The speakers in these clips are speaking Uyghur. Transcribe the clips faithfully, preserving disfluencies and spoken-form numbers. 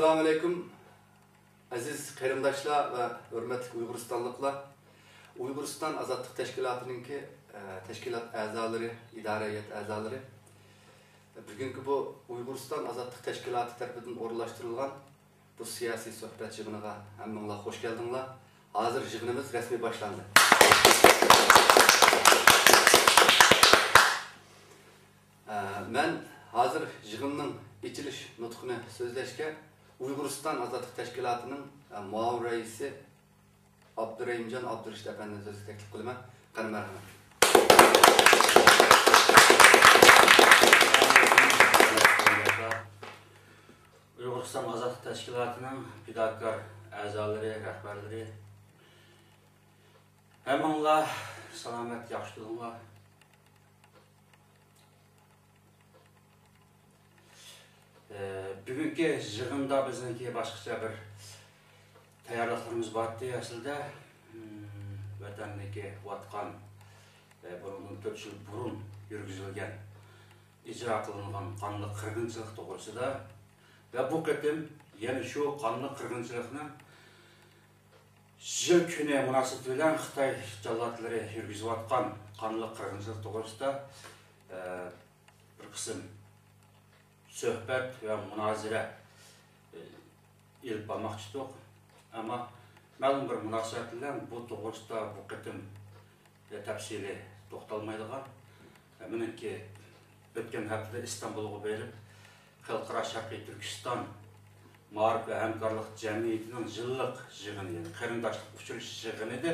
ئەسسالامۇئەلەيكۇم، ئەزىز قېرىنداشلار ۋە ھۆرمەتلىك ئۇيغۇرىستانلىقلار! ئۇيغۇرىستان ئازادلىق تەشكىلاتىنىڭكى، ئە، تەشكىلات ئەزالىرى، ئىدارە ھەيئەت ئەزالىرى! بۈگۈنكى بۇ ئۇيغۇرىستان ئازادلىق تەشكىلاتى تەرىپىدىن ئورۇنلاشتۇرۇلغان بۇ سىياسىي سۆھبەت يىغىنىغا ھەممىڭلار خوش كەلدىڭلار. ھازىر يىغىنىمىز رەسمىي باشلاندى. ئە، مەن ھازىر يىغىننىڭ ئېچىلىش نۇتقىنى سۆزلەشكە ئۇيغۇرىستان ئازادلىق تەشكىلاتىنىڭ، ئە، مۇئاۋىن رەئىسى ئابدۇرېھىمجان ئابدۇرېشىت ئەپەندىنى سۆزگە تەكلىپ قىلىمەن. قېنى، مەرھەمەت. ئۇيغۇرىستان ئازادلىق تەشكىلاتىنىڭ پىداكار ئەزالىرى، رەھبەرلىرى، ھەممىڭلار سالامەت، ياخشى تۇردۇڭلار. ئە، بۈگۈنكى يىغىندا بىزنىڭكى باشقىچە بىر تەييارلىقلىرىمىز بار ئىدى ئەسلىدە. ھىم، ۋەتەندىكى ۋاتقان، ئە، بۇنىڭدىن تۆت يىل بۇرۇن يۈرگۈزۈلگەن، ئىجرا قىلىنغان قانلىق قىرغىنچىلىق توغرىسىدا ۋە بۇ قېتىم يەنە شۇ قانلىق قىرغىنچىلىقنىڭ يىل كۈنى مۇناسىۋىتى بىلەن خىتاي جاللاتلىرى يۈرگۈزۈۋاتقان قانلىق قىرغىنچىلىق توغرىسىدا، ئە، بىر قىسىم سۆھبەت ۋە مۇنازىرە، ئە، ئېلىپ بارماقچى ئىدۇق. ئەمما مەلۇم بىر مۇناسىۋەت بىلەن بۇ توغرىسىدا بۇ قېتىم، ئە، تەپسىلىي توختالمايدىغان. ئە، مېنىڭكى ئۆتكەن ھەپتىدە ئىستانبۇلغا بېرىپ، خەلقئارا شەرقىي تۈركىستان مائارىپ ۋە ھەمكارلىق جەمئىيىتىنىڭ يىللىق يىغىنى، يەنى قېرىنداشلىق ئۇچرىشىش يىغىنىدە،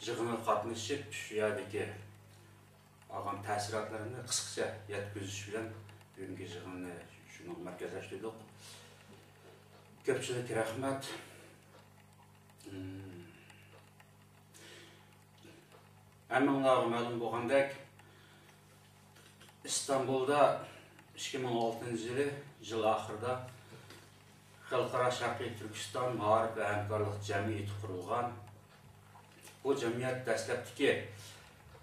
يىغىنغا قاتنىشىپ، شۇ يەردىكى ئالغان تەسىراتلىرىمنى قىسقىچە يەتكۈزۈش بىلەن بۈگۈنكى يىغىننى شۇنىڭغا مەركەزلەشتۈردۇق. كۆپچىلىككە رەھمەت. ھەممىڭلارغا مەلۇم بولغاندەك، ئىستانبۇلدا ئىككى مىڭ ئالتىنچى يىلى، يىل ئاخىرىدا خەلقئارا شەرقىي تۈركىستان مائارىپ ۋە ھەمكارلىق جەمئىيىتى قۇرۇلغان. بۇ جەمئىيەت دەسلەپتىكى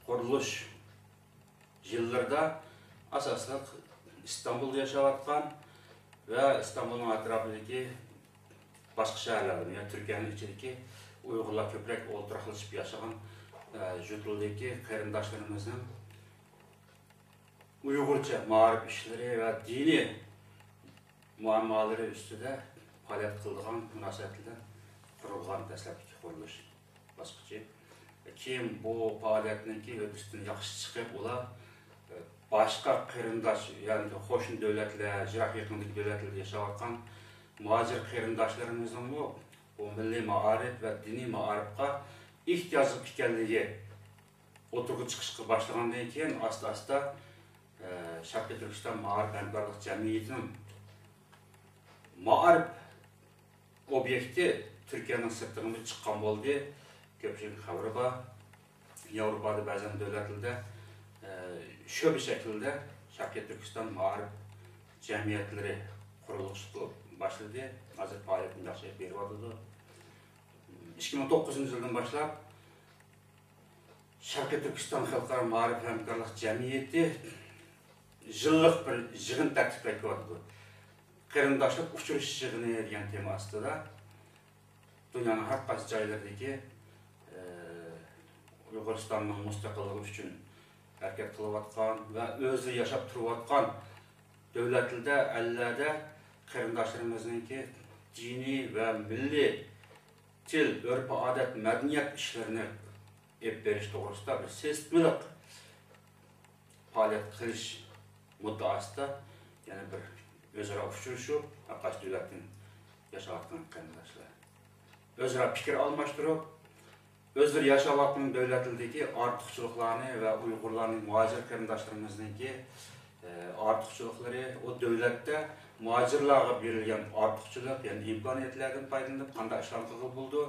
قۇرۇلۇش يىللىرىدا ئاساسلىق ئىستانبۇلدا ياشاۋاتقان ۋە ئىستانبۇلنىڭ ئەتراپىدىكى باشقا شەھەرلەردىمۇ، يەنى تۈركىيەنىڭ ئىچىدىكى ئۇيغۇرلار كۆپرەك ئولتۇراقلىشىپ ياشىغان، ئە، يۇرتلىرىدىكى قېرىنداشلىرىمىزنىڭ ئۇيغۇرچە مائارىپ ئىشلىرى ۋە دىنىي مۇئەممالىرى ئۈستىدە پائالىيەت قىلىدىغان مۇناسىۋەت بىلەن قۇرۇلغان دەسلەپتىكى قۇرۇلۇش باسقۇچى. كېيىن بۇ پائالىيەتنىڭكى ھۆددىسىدىن ياخشى چىقىپ، ئۇلار، ئە، باشقا قېرىنداش، يەنى قوشنا دۆلەتلەر، يىراق يېقىندىكى دۆلەتلەردە ياشاۋاتقان مۇھاجىر قېرىنداشلىرىمىزنىڭمۇ بۇ مىللىي مائارىپ ۋە دىنىي مائارىپقا ئېھتىياجلىق ئىكەنلىكى ئوتتۇرىغا چىقىشقا باشلىغاندىن كېيىن، ئاستا-ئاستا، ئە، شەرقىي تۈركىستان مائارىپ ھەمكارلىق جەمئىيىتىنىڭ مائارىپ ئوبيېكتى تۈركىيەنىڭ سىرتىغىمۇ چىققان بولدى. كۆپچىلىك خەۋىرى بار. ياۋروپادا بەزەن دۆلەتلەردە، ئە، شۆبە شەكلىدە شەرقىي تۈركىستان مائارىپ جەمئىيەتلىرى قۇرۇلۇشقا باشلىدى. ھازىر پائالىيىتىنى ياخشى ئېلىپ بېرىۋاتىدۇ. ئىككى مىڭ توققۇزىنچى يىلدىن باشلاپ شەرقىي تۈركىستان خەلقئارا مائارىپ ھەمكارلىق جەمئىيىتى يىللىق بىر يىغىن تەرتىپكە كېلىۋاتىدۇ. قېرىنداشلىق ئۇچرىشىش يىغىنى دېگەن تېما ئاستىدا دۇنيانىڭ ھەر قايسى جايلىرىدىكى، ئە، ئۇيغۇرىستاننىڭ مۇستەقىللىقى ئۈچۈن ھەرىكەت قىلىۋاتقان ۋە ئۆزى ياشاپ تۇرۇۋاتقان دۆلەتلەردە، ئەللەردە قېرىنداشلىرىمىزنىڭكى دىنىي ۋە مىللىي تىل، ئۆرپ-ئادەت، مەدەنىيەت ئىشلىرىنى ئېلىپ بېرىش توغرىسىدا بىر سىستېمىلىق پائالىيەت قىلىش مۇددىئاسىدا يەنە بىر ئۆزئارا ئۇچرىشىپ، ھەر قايسى دۆلەتتىن ياشاۋاتقان قېرىنداشلار ئۆزئارا پىكىر ئالماشتۇرۇپ، ئۆزلىرى ياشاۋاتقان دۆلەتلىرىدىكى ئارتۇقچىلىقلارنى ۋە ئۇيغۇرلارنىڭ مۇھاجىر قېرىنداشلىرىمىزنىڭكى، ئە، ئارتۇقچىلىقلىرى، ئۇ دۆلەتتە مۇھاجىرلارغا بېرىلگەن ئارتۇقچىلىق، يەنى ئىمكانىيەتلەردىن پايدىلىنىپ قانداق ئىشلارنى قىلغىلى بولىدۇ؟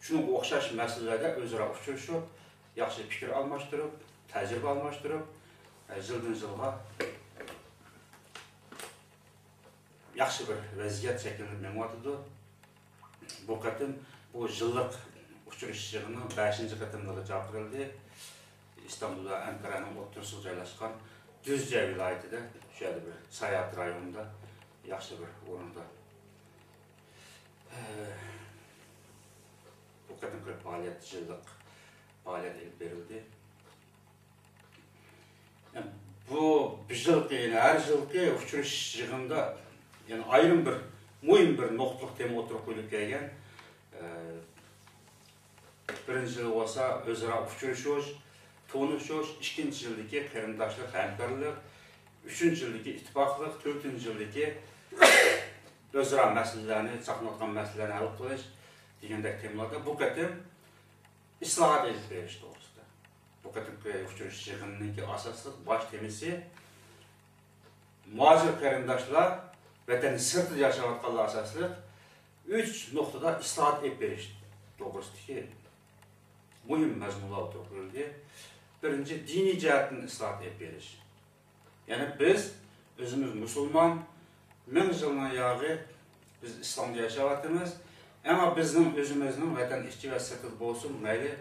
شۇنىڭغا ئوخشاش مەسىلىلەردە ئۆزئارا ئۇچرىشىپ، ياخشى پىكىر ئالماشتۇرۇپ، تەجرىبە ئالماشتۇرۇپ، يىلدىن يىلغا ياخشى بىر ۋەزىيەت شەكىللىنىپ مېڭىۋاتىدۇ. بۇ قېتىم بۇ يىللىق ئۇچرىشىش يىغىنىنىڭ بەشىنچى قېتىملىقى چاقىرىلدى. ئىستانبۇل ۋە ئەنقەرەنىڭ ئوتتۇرىسىغا جايلاشقان دۈزجە ۋىلايىتىدە، شۇ يەردە بىر ساياھەت رايونىدا ياخشى بىر ئورۇندا بۇ قېتىمقى پائالىيەت، يىللىق پائالىيەت ئېلىپ بېرىلدى. بۇ بۇ يىلقى، يەنى ھەر يىلقى ئۇچرىشىش يىغىنىدا، يەنى ئايرىم بىر مۇھىم بىر نۇقتىلىق تېما ئوتتۇرىغا قويۇلۇپ كەلگەن. بىرىنچى يىلى بولسا ئۆزئارا ئۇچرىشىش، تونۇشۇش، ئىككىنچى يىلدىكى قېرىنداشلىق، ھەمكارلىق، ئۈچىنچى يىلدىكى ئىتتىپاقلىق، تۆتىنچى يىلدىكى ئۆزئارا مەسىلىلەرنى، چاقناۋاتقان مەسىلىلەرنى ھەل قىلىش دېگەندەك تېمىلاردا بۇ قېتىم ئىسلاھات ئېلىپ بېرىش توغرىسىدا. بۇ قېتىمقى ئۇچرىشىش يىغىنىنىڭكى ئاساسلىق باش تېمىسى مۇھاجىر قېرىنداشلار، ۋەتەن سىرتىدا ياشاۋاتقانلار ئاساسلىق ئۈچ نۇقتىدا ئىسلاھات ئېلىپ بېرىش توغرىسىدىكى مۇھىم مەزمۇنلار ئوتتۇرىغا قويۇلدى. بىرىنچى، دىنىي جەھەتتىن ئىسلاھات ئېلىپ بېرىش. يەنى بىز ئۆزىمىز مۇسۇلمان، مىڭ يىلنىڭ ياغى بىز ئىسلامدا ياشاۋاتىمىز. ئەمما بىزنىڭ ئۆزىمىزنىڭ ۋەتەن ئىچى ۋە سىرتىدا بولسۇن، مەيلى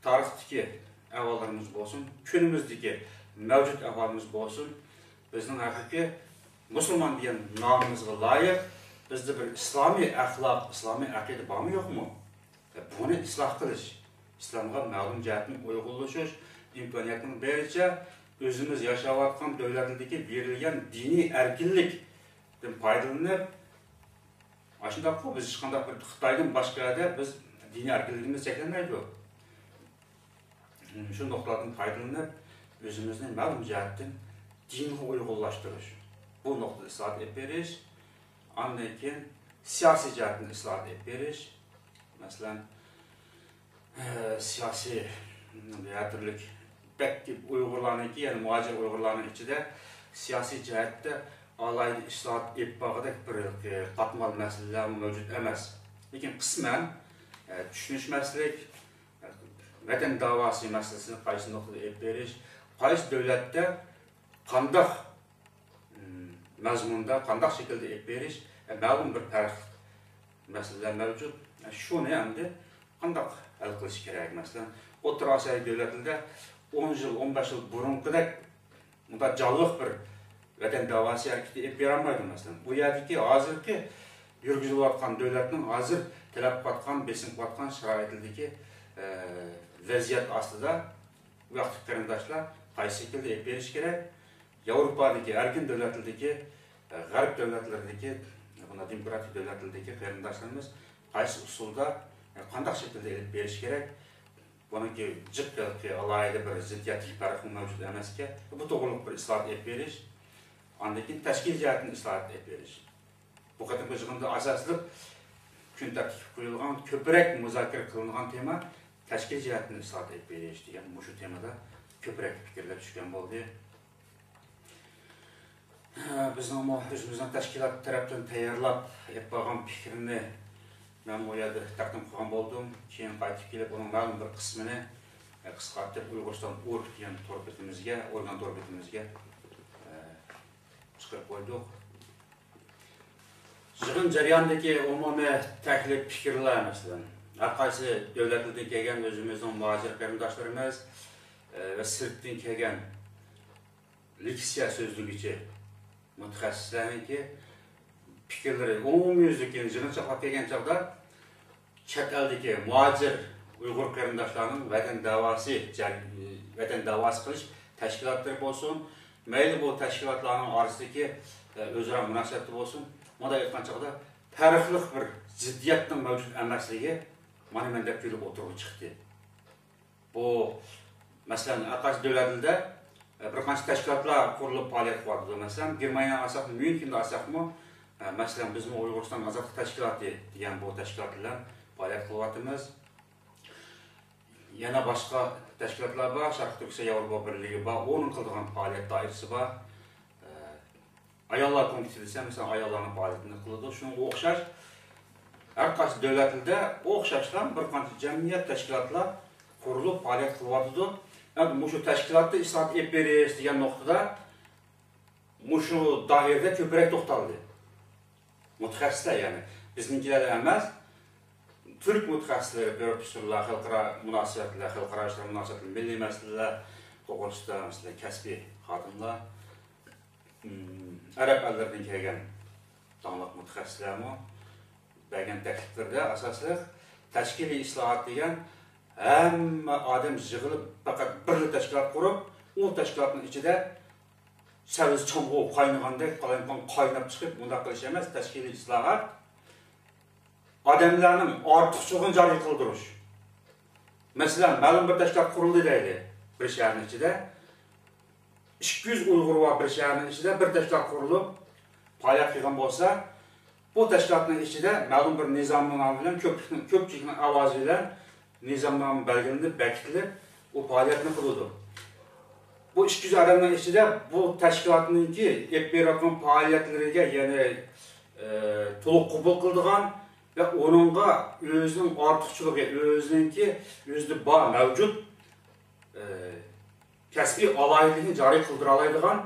تارىختىكى ئەھۋاللىرىمىز بولسۇن، كۈنىمىزدىكى مەۋجۇت ئەھۋالىمىز بولسۇن، بىزنىڭ ھەقىقىي مۇسۇلمان دېگەن نامىمىزغا لايىق، بىزدە بىر ئىسلامىي ئەخلاق، ئىسلامىي ئەقىدە بارمۇ، يوقمۇ؟ بۇنى ئىسلاھ قىلىش، ئىسلامغا مەلۇم جەھەتتىن ئۇيغۇنلىشىش، ئىمكانىيەتنىڭ بېرىچە ئۆزىمىز ياشاۋاتقان دۆلەتلەردىكى بېرىلگەن دىنىي ئەركىنلىكتىن پايدىلىنىپ، ئاشۇنداققۇ، بىز ھېچقانداق بىر خىتايدىن باشقا يەردە بىز دىنىي ئەركىنلىكىمىز چەكلەنمەيدۇ. شۇ نۇقتىلاردىن پايدىلىنىپ، ئۆزىمىزنى مەلۇم جەھەتتىن دىنغا ئۇيغۇنلاشتۇرۇش، بۇ نۇقتىدا ئىسلاھات ئېلىپ بېرىش، ئاندىن كېيىن سىياسىي جەھەتتىن ئىسلاھات ئېلىپ بېرىش، مەسىلەن، سىياسىي، ھەر تۈرلۈك بەك ئۇيغۇرلارنىڭكى، يەنى مۇھاجىر ئۇيغۇرلارنىڭ ئىچىدە سىياسىي جەھەتتە ئالاھىدە ئىسلاھات ئېلىپ بارغۇدەك بىر قاتمال مەسىلىلەرمۇ مەۋجۇت ئەمەس. لېكىن قىسمەن، ئە، چۈشىنىشمەسلىك، ۋەتەن داۋاسى مەسىلىسىنى قايسى نۇقتىدا ئېلىپ بېرىش، قايسى دۆلەتتە قانداق، م، مەزمۇندا، قانداق شەكىلدە ئېلىپ بېرىش، ئە، مەلۇم بىر پەرقلىق مەسىلىلەر مەۋجۇت. ئە، شۇنى ئەمدى قانداق ھەل قىلىش كېرەك؟ مەسىلەن، ئوتتۇرا ئاسىيا دۆلەتلىرىدە ئون يىل، ئون بەش يىل بۇرۇنقىدەك مۇنداق جانلىق بىر ۋەتەن داۋاسى ھەرىكىتى ئېلىپ بېرەلمەيدۇ. مەسىلەن، ئۇ يەردىكى ھازىرقى يۈرگۈزۈلۈۋاتقان دۆلەتنىڭ ھازىر تەلەپ قىلىۋاتقان، بېسىم قىلىۋاتقان شارائىتىدىكى، ئە، ۋەزىيەت ئاستىدا بۇ ياقتىكى قېرىنداشلار قايسى شەكىلدە ئېلىپ بېرىش كېرەك؟ ياۋروپادىكى ئەركىن دۆلەتلىرىدىكى، ئە، غەرب دۆلەتلىرىدىكى، بۇنداق دېموكراتىك دۆلەتلىرىدىكى قېرىنداشلىرىمىز قايسى ئۇسۇلدا، ئە، قانداق شەكىلدە ئېلىپ بېرىش كېرەك؟ بۇنىڭكى جىق ھېلىقى ئالاھىدە بىر زىددىيەتلىك پەرقمۇ مەۋجۇت ئەمەسكەن. بۇ توغرۇلۇق بىر ئىسلاھات ئېلىپ بېرىش، ئاندىن كېيىن تەشكىلىي جەھەتتىن ئىسلاھات ئېلىپ بېرىش. بۇ قېتىمقى يىغىندا ئاساسلىق كۈن تەرتىپكە قويۇلغان، كۆپرەك مۇزاكىرە قىلىنغان تېما تەشكىلىي جەھەتتىن ئىسلاھات ئېلىپ بېرىش دېگەن مۇشۇ تېمىدا كۆپرەك پىكىرلەر چۈشكەن بولدى. بىزنىڭمۇ ئۆزىمىزنىڭ تەشكىلات تەرەپتىن تەييارلاپ ئېلىپ بارغان پىكرىنى مەن ئۇ يەردە تەقدىم قىلغان بولدۇم. كېيىن قايتىپ كېلىپ، ئۇنىڭ مەلۇم بىر قىسمىنى، ئە، قىسقارتىپ، ئۇيغۇرىستان ئورگ دېگەن تور بېتىمىزگە، ئورگان تور بېتىمىزگە، ئە، چىقىرىپ قويدۇق. يىغىن جەريانىدىكى ئومۇمىي تەكلىپ پىكىرلەر، مەسىلەن، ھەر قايسى دۆلەتلەردىن كەلگەن ئۆزىمىزنىڭ مۇھاجىر قېرىنداشلىرىمىز، ئە، ۋە سىرتتىن كەلگەن لېكسىيە سۆزلىگۈچى مۇتەخەسسىسلەرنىڭكى پىكىرلىرى ئومۇميۈزلۈك يىغىنچاقلاپ كەلگەن چاغدا، چەت ئەلدىكى مۇھاجىر ئۇيغۇر قېرىنداشلارنىڭ ۋەتەن داۋاسى، ۋەتەن داۋاسى قىلىش تەشكىلاتلىرى بولسۇن، مەيلى بۇ تەشكىلاتلارنىڭ ئارىسىدىكى، ئە، ئۆزئارا مۇناسىۋەتتە بولسۇن، مۇنداق ئېيتقان چاغدا پەرقلىق بىر زىددىيەتنىڭ مەۋجۇت ئەمەسلىكى مانا مەندەك تۇيۇلۇپ ئوتتۇرىغا چىقتى. بۇ، مەسىلەن، ھەر قايسى دۆلەتلەردە، ئە، بىر قانچە تەشكىلاتلار قۇرۇلۇپ پائالىيەت قىلىۋاتىدۇ. مەسىلەن، گېرمانىيەنى ئالساق، ميۇنخېننى ئالساقمۇ، ئە، مەسىلەن، بىزمۇ ئۇيغۇرىستان ئازادلىق تەشكىلاتى دېگەن بۇ تەشكىلات بىلەن پائالىيەت قىلىۋاتىمىز. يەنە باشقا تەشكىلاتلار بار، شەرقىي تۈركىستان ياۋروپا بىرلىكى بار، ئۇنىڭ قىلىدىغان پائالىيەت دائىرىسى بار. ئە، ئاياللار كومىتېتى دېسەم، مەسىلەن، ئاياللارنىڭ پائالىيىتىنى قىلىدۇ. شۇنىڭغا ئوخشاش، ھەر قايسى دۆلەتلەردە ئوخشاشلا بىر قانچە جەمئىيەت، تەشكىلاتلار قۇرۇلۇپ پائالىيەت قىلىۋاتىدۇ. ئەمدى مۇشۇ تەشكىلاتتا ئىسلاھات ئېلىپ بېرىش دېگەن نۇقتىدا مۇشۇ دائىرىدە كۆپرەك توختالدى. مۇتەخەسسىسلەر، يەنى بىزنىڭكىلەر ئەمەس، تۈرك مۇتەخەسسىسلىرى، پروفېسسورلار، خەلقئارا مۇناسىۋەتلەر، خەلقئارا ئىشلار مۇناسىۋەتلىرى، مىللىي مەسىلىلەر توغرىسىدا، مەسىلەن، كەسپىي خادىملار، ئەرەب ئەللىرىدىن كەلگەن داڭلىق مۇتەخەسسىسلەرمۇ بەرگەن تەكلىپلىرىدە ئاساسلىق تەشكىلىي ئىسلاھات دېگەن ھەممە ئادەم يىغىلىپ، پەقەت بىرلا تەشكىلات قۇرۇپ، ئۇ تەشكىلاتنىڭ ئىچىدە سەۋزە چامغۇر قاينىغاندەك قالايمىقان قايناپ چىقىپ، مۇنداق قىلىش ئەمەس. تەشكىلىي ئىسلاھات ئادەملەرنىڭ ئارتۇقچىلىقىنى جارى قىلدۇرۇش. مەسىلەن، مەلۇم بىر تەشكىلات قۇرۇلدى دەيلى، بىر شەھەرنىڭ ئىچىدە ئىككى يۈز ئۇيغۇر بار بىر شەھەرنىڭ ئىچىدە بىر تەشكىلات قۇرۇلۇپ پائالىيەت قىلغان بولسا، بۇ تەشكىلاتنىڭ ئىچىدە مەلۇم بىر نىزامنامە بىلەن كۆپلۈكنىڭ، كۆپچىلىكنىڭ ئاۋازى بىلەن نىزامنامە بەلگىلىنىپ، بېكىتىلىپ، ئۇ پائالىيەتنى قىلىدۇ. بۇ ئىككى يۈز ئادەمنىڭ ئىچىدە بۇ تەشكىلاتنىڭكى ئېلىپ بېرىۋاتقان پائالىيەتلىرىگە، يەنى، ئە، تولۇق قوبۇل قىلىدىغان ۋە ئۇنىڭغا ئۆزىنىڭ ئارتۇقچىلىقى، ئۆزىنىڭكى، ئۆزىدە بار، مەۋجۇت، ئە، كەسپىي ئالاھىدىلىكىنى جارى قىلدۇرالايدىغان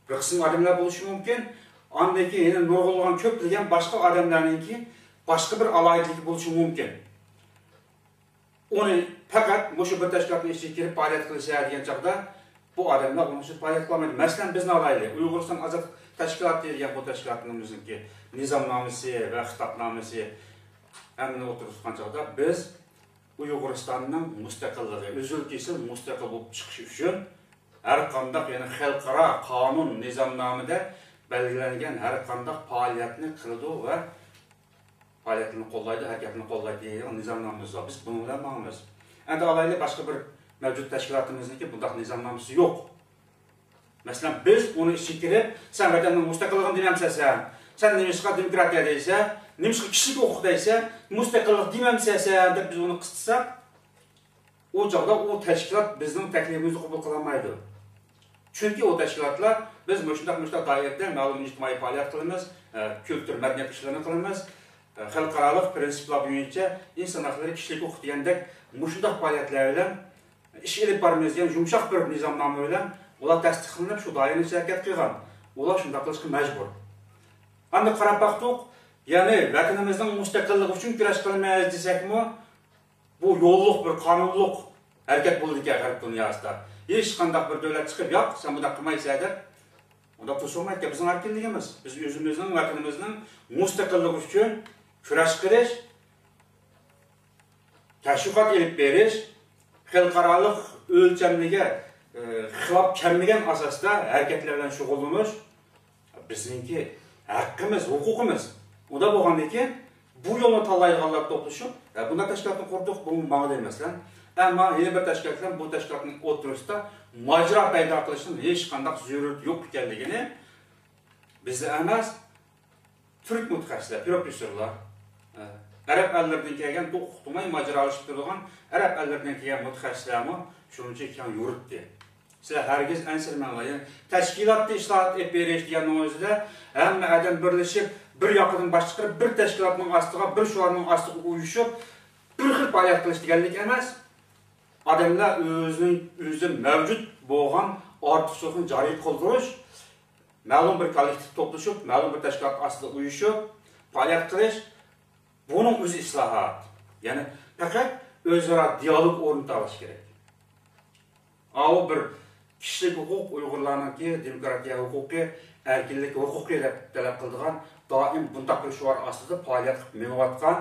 بىر قىسىم ئادەملەر بولۇشى مۇمكىن. ئاندىن كېيىن يەنە نۇرغۇنلىغان كۆپلىگەن باشقا ئادەملەرنىڭكى باشقا بىر ئالاھىدىلىكى بولۇشى مۇمكىن. ئۇنى پەقەت مۇشۇ بىر تەشكىلاتنىڭ ئىچىگە كىرىپ پائالىيەت قىلىشە دېگەن چاغدا، بۇ ئادەملەر ئۇنىڭ ئۈچۈن پائالىيەت قىلالمايدۇ. مەسىلەن، بىزنى ئالايلى، ئۇيغۇرىستان ئازادلىق تەشكىلاتى دېگەن بۇ تەشكىلاتىمىزنىڭكى نىزامنامىسى ۋە خىتابنامىسى ھەممىنى ئوتتۇرىغا تۇتقان چاغدا، بىز ئۇيغۇرىستاننىڭ مۇستەقىللىقى، ئۈزۈل-كېسىل مۇستەقىل بولۇپ چىقىشى ئۈچۈن ھەر قانداق، يەنى خەلقئارا قانۇن، نىزامنامىدە بەلگىلەنگەن ھەر قانداق پائالىيەتنى قىلىدۇ ۋە پائالىيەتلىرىنى قوللايدۇ، ھەرىكەتلىرىنى قوللايدۇ دېگەن نىزامنامىمىز بار. بىز بۇنىڭ بىلەن ماڭىمىز. ئەمدى ئالايلى، باشقا بىر مەۋجۇت تەشكىلاتىمىزنىڭكى بۇنداق نىزامنامىسى يوق. مەسىلەن، بىز ئۇنىڭ ئىچىگە كىرىپ، سەن ۋەتەننىڭ مۇستەقىللىقىنى دېمەمسەن سەن؟ سەن نېمىشقا دېموكراتىيە دەيسەن؟ نېمىشقا كىشىلىك ھوقۇق دەيسەن؟ مۇستەقىللىق دېمەمسەن سەن؟ دەپ بىز ئۇنى قىستىساق، ئۇ چاغدا ئۇ تەشكىلات بىزنىڭ تەكلىپىمىزنى قوبۇل قىلالمايدۇ. چۈنكى ئۇ تەشكىلاتلار، بىز مۇشۇنداق، مۇشۇنداق دائىرىدە مەلۇم ئىجتىمائىي پائالىيەت قىلىمىز، ئە، كۈلتۈر، مەدەنىيەت ئىشلىرىنى قىلىمىز، ئە، خەلقئارالىق پىرىنسىپلار بويىچە ئىنسان ھەقلىرى، كىشىلىك ھوقۇق دېگەندەك مۇشۇنداق پائالىيەتلەر بىلەن ئىش ئېلىپ بارىمىز دېگەن يۇمشاق بىر نىزامنامە بىلەن ئۇلار تەستىقلىنىپ، شۇ دائىرىنىڭ ئىچىدە ھەرىكەت قىلغان. ئۇلار شۇنداق قىلىشقا مەجبۇر. ئەمدى قاراپ باقتۇق، يەنى ۋەتىنىمىزنىڭ مۇستەقىللىقى ئۈچۈن كۈرەش قىلىمىز دېسەكمۇ، بۇ يوللۇق بىر قانۇنلۇق ھەرىكەت بولىدىكەن غەرب دۇنياسىدا. ھېچقانداق بىر دۆلەت چىقىپ، ياق، سەن بۇنداق قىلمايسەن دەپ، ئۇنداق توسۇلمايدىكەن. بىزنىڭ ئەركىنلىكىمىز. بىز ئۆزىمىزنىڭ، ۋەتىنىمىزنىڭ مۇستەقىللىقى ئۈچۈن كۈرەش قىلىش، تەشۋىقات ئېلىپ بېرىش، خەلقئارالىق ئۆلچەملىككە، ئى، خىلاپ كەلمىگەن ئاساستا ھەرىكەتلەر بىلەن شۇغۇللىنىش بىزنىڭكى ھەققىمىز، ھوقۇقىمىز. ئۇنداق بولغاندىن كېيىن بۇ يولنى تاللايدىغانلار توپلىشىپ، ۋە بۇنداق تەشكىلاتنى قۇردۇق، بۇ ماڭىدۇ، مەسىلەن. ئەمما يەنە بىر تەشكىلات بىلەن بۇ تەشكىلاتنىڭ ئوتتۇرىسىدا ماجىرا پەيدا قىلىشنىڭ ھېچقانداق زۆرۈرىيىتى يوق ئىكەنلىكىنى بىزلا ئەمەس، تۈرك مۇتەخەسسىسلەر، پروفېسسورلار، ئەرەب ئەللىرىدىن كەلگەن، ئۇقتۇرماي ماجىرالىشىپ تۇرىدىغان ئەرەب ئەللىرىدىن كەلگەن مۇتەخەسسىسلەرمۇ شۇنچە كەڭ يورۇتتى. سىلەر ھەرگىز ئەنسىرىمەڭلار. يەنى تەشكىلاتتا ئىسلاھات ئېلىپ بېرىش دېگەننىڭ ئۆزىدە ھەممە ئادەم بىرلىشىپ، بىر ياقىدىن باش چىقىرىپ، بىر تەشكىلاتنىڭ ئاستىغا، بىر شوئارنىڭ ئاستىغا ئۇيۇشۇپ، بىر خىل پائالىيەت قىلىش دېگەنلىك ئەمەس. ئادەملەر ئۆزىنىڭ، ئۆزىدە مەۋجۇت بولغان ئارتۇقچىلىقنى جارى قىلدۇرۇش، مەلۇم بىر كوللېكتىپ توپلىشىپ، مەلۇم بىر تەشكىلات ئاستىدا ئۇيۇشۇپ پائالىيەت قىلىش، بۇنىڭ ئۆزى ئىسلاھات. يەنى پەقەت ئۆزئارا دىئالوگ ئورنىتىۋېلىش كېرەك. ئاۋۇ بىر كىشىلىك ھوقۇق، ئۇيغۇرلارنىڭكى دېموكراتىيە ھوقۇقى، ئەركىنلىك ھوقۇقى دەپ تەلەپ قىلىدىغان، دائىم بۇنداق بىر شوئار ئاستىدا پائالىيەت قىلىپ مېڭىۋاتقان،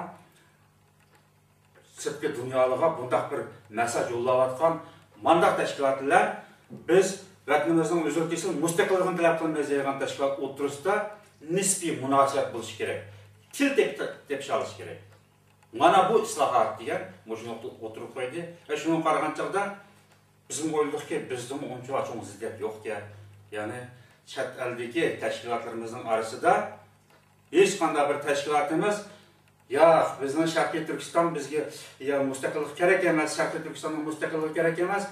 سىرتقى دۇنيالارغا بۇنداق بىر مېساج يوللاۋاتقان مانداق تەشكىلات بىلەن بىز ۋەتىنىمىزنىڭ ئۈزۈل-كېسىل مۇستەقىللىقىنى تەلەپ قىلىمىز دەيدىغان تەشكىلات ئوتتۇرىسىدا نىسپىي مۇناسىۋەت بولۇشى كېرەك. تىل تېپ-، تېپىشالىشى كېرەك. مانا بۇ ئىسلاھات دېگەن مۇشۇ نۇقتا ئوتتۇرىغا قويدى. ۋە شۇنىڭغا قارىغان چاغدا بىزمۇ ئويلىدۇقكى، بىزدىمۇ ئۇنچىۋالا چوڭ زىددىيەت يوقكەن. يەنى چەت ئەلدىكى تەشكىلاتلىرىمىزنىڭ ئارىسىدا ھېچقانداق بىر تەشكىلاتىمىز، ياق، بىزنىڭ شەرقىي تۈركىستان بىزگە، يا، مۇستەقىللىق كېرەك ئەمەس، شەرقىي تۈركىستاننىڭ مۇستەقىللىقى كېرەك ئەمەس،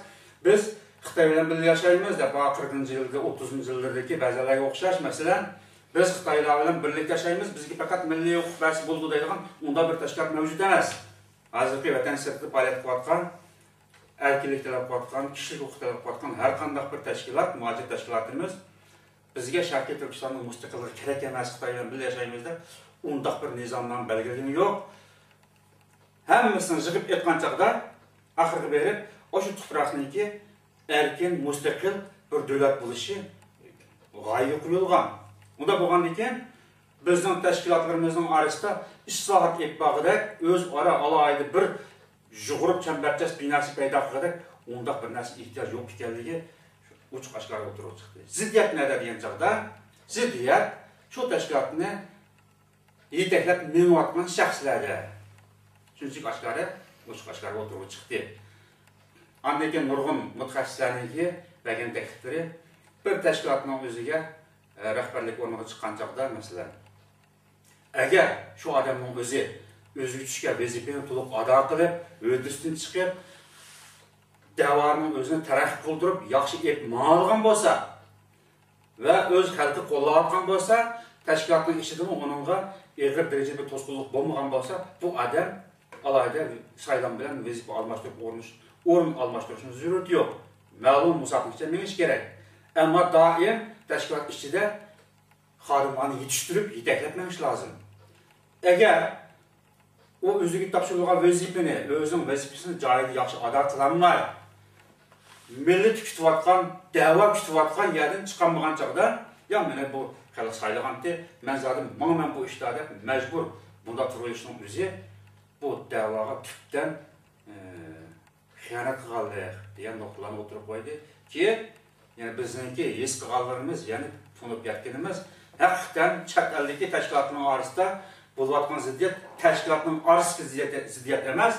بىز خىتاي بىلەن بىللە ياشايمىز دەپ، ھە، قىرىقىنچى يىلدىكى، ئوتتۇزىنچى يىللىرىدىكى بەزىلەرگە ئوخشاش، مەسىلەن، بىز خىتايلار بىلەن بىرلىكتە ياشايمىز، بىزگە پەقەت مىللىي ھوقۇق بەرسە بولىدۇ دەيدىغان ئۇنداق بىر تەشكىلات مەۋجۇت ئەمەس. ھازىرقى ۋەتەن سىرتىدا پائالىيەت قىلىۋاتقان، ئەركىنلىك تەلەپ قىلىۋاتقان، كىشىلىك ھوقۇق تەلەپ قىلىۋاتقان ھەر قانداق بىر تەشكىلات، مۇھاجىر تەشكىلاتىمىز بىزگە شەرقىي تۈركىستاننىڭ مۇستەقىللىقى كېرەك ئەمەس، خىتاي بىلەن بىللە ياشايمىز دەپ ئۇنداق بىر نىزامنامە بەلگىلىگىنى يوق. ھەممىسىنى يىغىپ ئېيتقان چاغدا، ئاخىرىغا بېرىپ، ئاشۇ تۇپراقنىڭكى ئەركىن، مۇستەقىل بىر دۆلەت بولۇشى غايىگە قويۇلغان. ئۇنداق بولغاندىكىن، بىزنىڭ تەشكىلاتلىرىمىزنىڭ ئارىسىدا ئىسلاھات ئېلىپ بارغۇدەك، ئۆزئارا ئالاھىدە بىر يۇغۇرۇپ چەمبەرچاس بىناسى پەيدا قىلغۇدەك ئۇنداق بىر نەرسە ئېھتىياج يوق ئىكەنلىكى ئوچۇق ئاشكارا ئوتتۇرىغا چىقتى. زىددىيەت نەدە دېگەن چاغدا، زىددىيەت شۇ تەشكىلاتنى يېتەكلەپ مېڭىۋاتقان شەخسلەردە شۇنچىلىك ئاشكارا، ئوچۇق ئاشكارا ئوتتۇرىغا چىقتى. ئاندىن كېيىن نۇرغۇن مۇتەخەسسىسلەرنىڭكى بەرگەن تەكلىپلىرى بىر تەشكىلاتنىڭ ئۆزىگە، ئە، رەھبەرلىك ئورنىغا چىققان چاغدا، مەسىلەن، ئەگەر شۇ ئادەمنىڭ ئۆزى ئۆزىگە چۈشكەن ۋەزىپىنى تولۇق ئادا قىلىپ، ھۆددىسىدىن چىقىپ، دەۋانىڭ ئۆزىنى تەرەققىي قىلدۇرۇپ، ياخشى ئېلىپ ماڭالىغان بولسا، ۋە ئۆز خەلقى قوللاۋاتقان بولسا، تەشكىلاتنىڭ ئىچىدىمۇ ئۇنىڭغا ئېغىر دەرىجىدە بىر توسقۇنلۇق بولمىغان بولسا، بۇ ئادەم ئالاھىدە سايلام بىلەن ۋەزىپە ئالماشتۇرۇپ ئورنىش-، ئورۇن ئالماشتۇرۇشنىڭ زۆرۈرىيىتى يوق. مەلۇم مۇساپىنىڭ ئىچىدە مېڭىش كېرەك. ئەمما دائىم تەشكىلات ئىچىدە خادىملارنى يېتىشتۈرۈپ، يېتەكلەپ مېڭىش لازىم. ئەگەر ئۇ ئۆزىگە تاپشۇرۇلغان ۋەزىپىنى، ئۆزىنىڭ ۋەزىپىسىنى جايىدا ياخشى ئادا قىلالماي، مىللىتى كۈتۈۋاتقان، دەۋا كۈتۈۋاتقان يەردىن چىقالمىغان چاغدا، يا مېنى بۇ خەلق سايلىغانتى، مەن زادى ماڭىمەن بۇ ئىشتا دەپ مەجبۇر بۇنداق تۇرۇۋېلىشنىڭ ئۆزى بۇ دەۋاغا تۈپتىن، ئى، خىيانەت قىلغانلىق دېگەن نۇقتىلارنى ئوتتۇرىغا قويدى. كېيىن يەنە بىزنىڭكى ھېس قىلغانلىرىمىز، يەنى تونۇپ يەتكىنىمىز، ھەقىقەتەن چەت ئەلدىكى تەشكىلاتنىڭ ئارىسىدا بولۇۋاتقان زىددىيەت تەشكىلاتنىڭ ئارىسىدىكى زىددىيەت، زىددىيەت ئەمەس،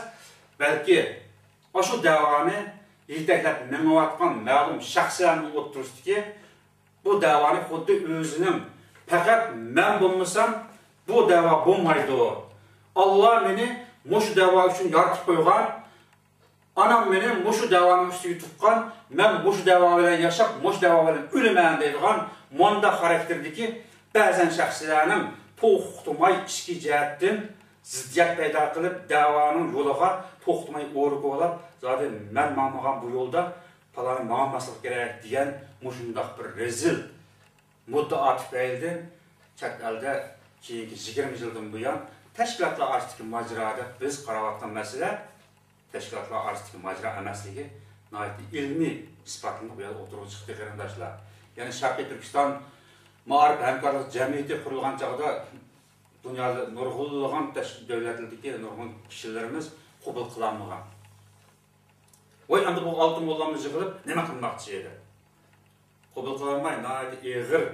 بەلكى ئاشۇ دەۋانى يېتەكلەپ مېڭىۋاتقان مەلۇم شەخسلەرنىڭ ئوتتۇرىسىدىكى بۇ دەۋانى خۇددى ئۆزىنىڭ، پەقەت مەن بولمىسام، بۇ دەۋا بولمايدۇ. ئاللا مېنى مۇشۇ دەۋا ئۈچۈن يارىتىپ قويغان، ئانام مېنى مۇشۇ دەۋانىڭ ئۈستىگە تۇغقان، مەن مۇشۇ دەۋا بىلەن ياشاپ، مۇشۇ دەۋا بىلەن ئۆلىمەن دەيدىغان مۇنداق خاراكتېردىكى بەزەن شەخسلەرنىڭ توختىماي ئىچكى جەھەتتىن زىددىيەت پەيدا قىلىپ، دەۋانىڭ يولىغا توختىماي ئورا كولاپ، زادى مەن ماڭمىغان بۇ يولدا پالانى ماڭماسلىق كېرەك دېگەن مۇشۇنداق بىر رەزىل مۇددىئا تۈپەيلىدىن چەت ئەلدە كېيىنكى يىگىرمە يىلدىن بۇيان تەشكىلاتلار ئارىسىدىكى ماجىرا دەپ بىز قاراۋاتقان مەسىلە تەشكىلاتلار ئارىسىدىكى ماجىرا ئەمەسلىكى ناھايىتى ئىلمىي ئىسپاتلىنىپ بۇ يەردە ئوتتۇرىغا چىقتى، قېرىنداشلار. يەنى شەرقىي تۈركىستان مائارىپ ھەمكارلىق جەمئىيىتى قۇرۇلغان چاغدا دۇنيادا نۇرغۇنلىغان تەش-، دۆلەتلەردىكى نۇرغۇن كىشىلىرىمىز قوبۇل قىلالمىغان. ۋاي، ئەمدى بۇ ئالتە موللامىز يىغىلىپ نېمە قىلماقچى دەپ. قوبۇل قىلالماي، ناھايىتى ئېغىر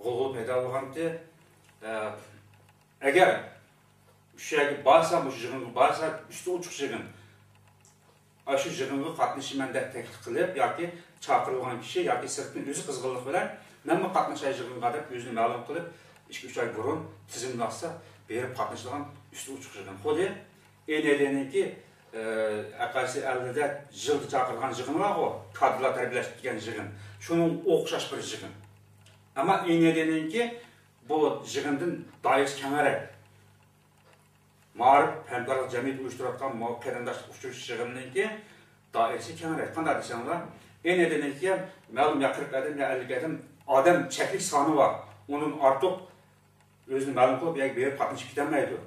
غۇلغۇلا پەيدا بولغانتى. ئە، ئەگەر شۇ يەرگە بارسا، مۇشۇ يىغىنغا بارسا، ئۈستى ئوچۇق يىغىن. ئاشۇ يىغىنغا قاتنىشىمەن دەپ تەكلىپ قىلىپ، ياكى چاقىرىلغان كىشى، ياكى سىرتتىن ئۆزى قىزغىنلىق بىلەن، مەنمۇ قاتنىشاي يىغىنغا دەپ ئۆزىنى مەلۇم قىلىپ، ئىككى، ئۈچ ئاي بۇرۇن تىزىملاتسا، بېرىپ قاتنىشىدىغان ئۈستى ئوچۇق يىغىن. خۇددى ئېنېدىنىڭكى، ئە، ئەقەللىسى ئەللىدە يىلدا چاقىرىدىغان يىغىنى بارغۇ، كادىرلار تەربىيەلەش دېگەن يىغىن. شۇنىڭغا ئوخشاش بىر يىغىن. ئەمما ئېنېدىنىڭكى بۇ يىغىندىن دائىرىسى كەڭرەك. مائارىپ ھەمكارلىق جەمئىيىتى ئۇيۇشتۇرۇۋاتقان مۇ-، قېرىنداشلىق ئۇچرىشىش يىغىنىنىڭكى دائىرىسى كەڭرەك. قانداق دېسەڭلار، ئېنېدىنىڭكى مەلۇم يا قىرىق ئادەم، يا ئەللىك ئادەم، ئادەم چەكلىك سانى بار. ئۇنىڭدىن ئارتۇق ئۆزىنى مەلۇم قىلىپ، ياكى بېرىپ قاتنىشىپ كېتەلمەيدۇ.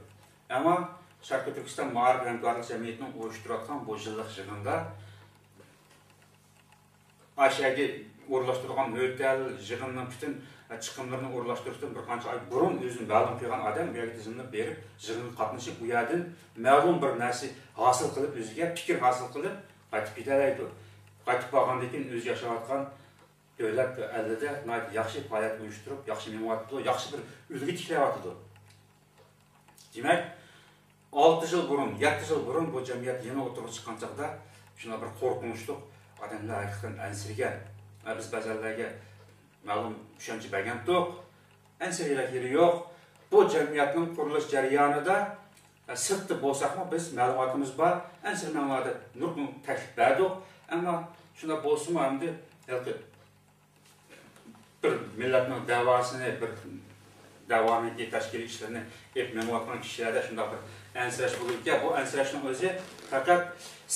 ئەمما شەرقىي تۈركىستان مائارىپ ھەمكارلىق جەمئىيىتىنىڭ ئۇيۇشتۇرۇۋاتقان بۇ يىللىق يىغىندا ئاشەگە ئورۇنلاشتۇرغان ھۆتەل، يىغىننىڭ پۈتۈن چىقىملىرىنى ئورۇنلاشتۇرۇشتىن بىر قانچە ئاي بۇرۇن ئۆزىنى مەلۇم قىلغان ئادەم بۇ يەرگە تىزىملىنىپ بېرىپ، يىغىنغا قاتنىشىپ، ئۇ يەردىن مەلۇم بىر نەرسە ھاسىل قىلىپ، ئۆزىگە پىكىر ھاسىل قىلىپ قايتىپ كېتەلەيدۇ. قايتىپ بارغاندىن كېيىن ئۆزى ياشاۋاتقان دۆلەت ئەلىدە ناھايىتى ياخشى پائالىيەت ئۇيۇشتۇرۇپ، ياخشى مېڭىۋاتىدۇ، ياخشى بىر ئۈلگە تىكلەۋاتىدۇ. دېمەك، ئالتە يىل بۇرۇن، يەتتە يىل بۇرۇن بۇ جەمئىيەت يېڭى ئوتتۇرىغا چىققان چاغدا شۇنداق بىر قورقۇنچلۇق، ئادەملەر ھەقىقەتەن ئەنسىرىگەن. ۋە بىز بەزەنلەرگە مەلۇم چۈشەنچە بەرگەنتۇق. ئەنسىرەيدىغان يېرى يوق. بۇ جەمئىيەتنىڭ قۇرۇلۇش جەريانىدا، ئە، سىرتتا بولساقمۇ بىز مەلۇماتىمىز بار، ئەنسىرىمەڭلار دەپ نۇرغۇن تەكلىپ بەردۇق. ئەمما شۇنداق بولسىمۇ ئەمدى ھېلىقى بىر مىللەتنىڭ دەۋاسىنى، بىر دەۋانىڭكى تەشكىلىي ئىشلىرىنى ئېلىپ مېڭىۋاتقان كىشىلەردە شۇنداق بىر ئەنسىرەش بولىدىكەن. بۇ ئەنسىرەشنىڭ ئۆزى پەقەت